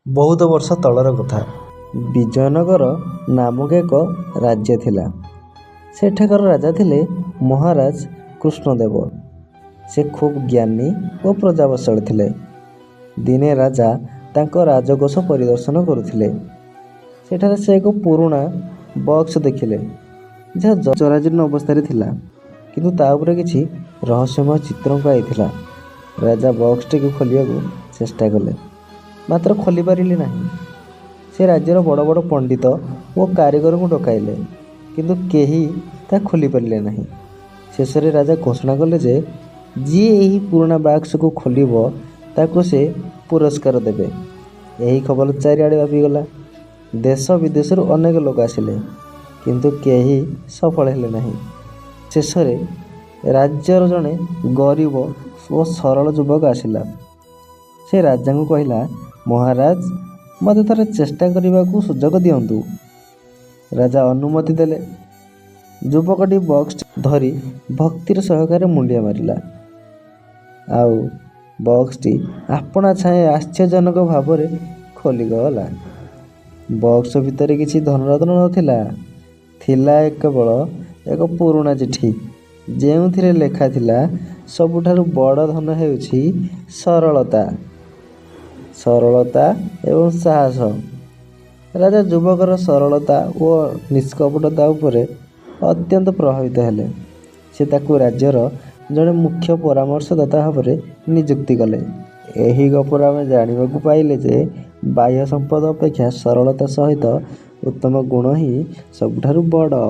ବହୁତ ବର୍ଷ ତଳର କଥା। ବିଜୟନଗର ନାମକ ଏକ ରାଜ୍ୟ ଥିଲା। ସେଠାକାର ରାଜା ଥିଲେ ମହାରାଜ କୃଷ୍ଣଦେବ। ସେ ଖୁବ୍ ଜ୍ଞାନୀ ଓ ପ୍ରଜାବତ୍ସଳ ଥିଲେ। ଦିନେ ରାଜା ତାଙ୍କ ରାଜକୋଷ ପରିଦର୍ଶନ କରୁଥିଲେ। ସେଠାରେ ସେ ଏକ ପୁରୁଣା ବକ୍ସ ଦେଖିଲେ, ଯାହା ଜରାଜୀର୍ଣ୍ଣ ଅବସ୍ଥାରେ ଥିଲା, କିନ୍ତୁ ତା' ଉପରେ କିଛି ରହସ୍ୟମୟ ଚିତ୍ର ଅଙ୍କା ହୋଇଥିଲା। ରାଜା ବକ୍ସଟିକୁ ଖୋଲିବାକୁ ଚେଷ୍ଟା କଲେ, ମାତ୍ର ଖୋଲିପାରିଲେ ନାହିଁ। ସେ ରାଜ୍ୟର ବଡ଼ ବଡ଼ ପଣ୍ଡିତ ଓ କାରିଗରଙ୍କୁ ଡକାଇଲେ, କିନ୍ତୁ କେହି ତାହା ଖୋଲିପାରିଲେ ନାହିଁ। ଶେଷରେ ରାଜା ଘୋଷଣା କଲେ ଯେ ଯିଏ ଏହି ପୁରୁଣା ବାକ୍ସକୁ ଖୋଲିବ, ତାକୁ ସେ ପୁରସ୍କାର ଦେବେ। ଏହି ଖବର ଚାରିଆଡ଼େ ବ୍ୟାପିଗଲା। ଦେଶ ବିଦେଶରୁ ଅନେକ ଲୋକ ଆସିଲେ, କିନ୍ତୁ କେହି ସଫଳ ହେଲେ ନାହିଁ। ଶେଷରେ ରାଜ୍ୟର ଜଣେ ଗରିବ ଓ ସରଳ ଯୁବକ ଆସିଲା। ସେ ରାଜାଙ୍କୁ କହିଲା, "ମହାରାଜ, ମୋତେ ଥରେ ଚେଷ୍ଟା କରିବାକୁ ସୁଯୋଗ ଦିଅନ୍ତୁ।" ରାଜା ଅନୁମତି ଦେଲେ। ଯୁବକଟି ବକ୍ସଟି ଧରି ଭକ୍ତିର ସହକାରେ ମୁଣ୍ଡିଆ ମାରିଲା, ଆଉ ବକ୍ସଟି ଆପଣା ଛାଏଁ ଆଶ୍ଚର୍ଯ୍ୟଜନକ ଭାବରେ ଖୋଲିଗଲା। ବକ୍ସ ଭିତରେ କିଛି ଧନରତ୍ନ ନଥିଲା। ଥିଲା କେବଳ ଏକ ପୁରୁଣା ଚିଠି, ଯେଉଁଥିରେ ଲେଖାଥିଲା, "ସବୁଠାରୁ ବଡ଼ ଧନ ହେଉଛି ସରଳତା ଏବଂ ସାହସ।" ରାଜା ଯୁବକର ସରଳତା ଓ ନିଷ୍କପଟତା ଉପରେ ଅତ୍ୟନ୍ତ ପ୍ରଭାବିତ ହେଲେ। ସେ ତାକୁ ରାଜ୍ୟର ଜଣେ ମୁଖ୍ୟ ପରାମର୍ଶଦାତା ଭାବରେ ନିଯୁକ୍ତି କଲେ। ଏହି ଗପରୁ ଆମେ ଜାଣିବାକୁ ପାଇଲେ ଯେ ବାହ୍ୟ ସମ୍ପଦ ଅପେକ୍ଷା ସରଳତା ସହିତ ଉତ୍ତମ ଗୁଣ ହିଁ ସବୁଠାରୁ ବଡ଼।